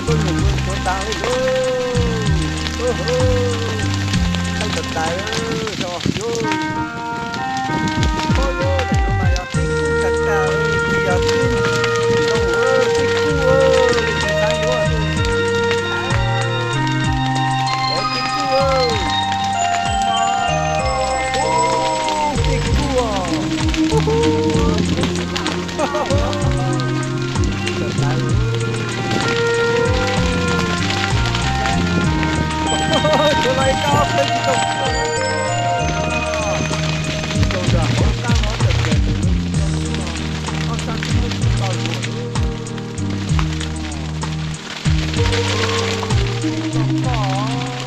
Koj nyuam qhuav tuav tas li lauj. Ub, ub, tais tais, yog yus, koj yus, ntawm no mas yog tib kuj tas tas, tsis yog tib zoo, tib kuj li tsis txhob yuav, tib kuj, tib kuj. Tsuas los ib kab ob peb tsis tau, tsis tau nram hauv qab hauv tawm tias tus no tsis tau, ob sab tsis muaj tsis tau luag. Tsis tau koj.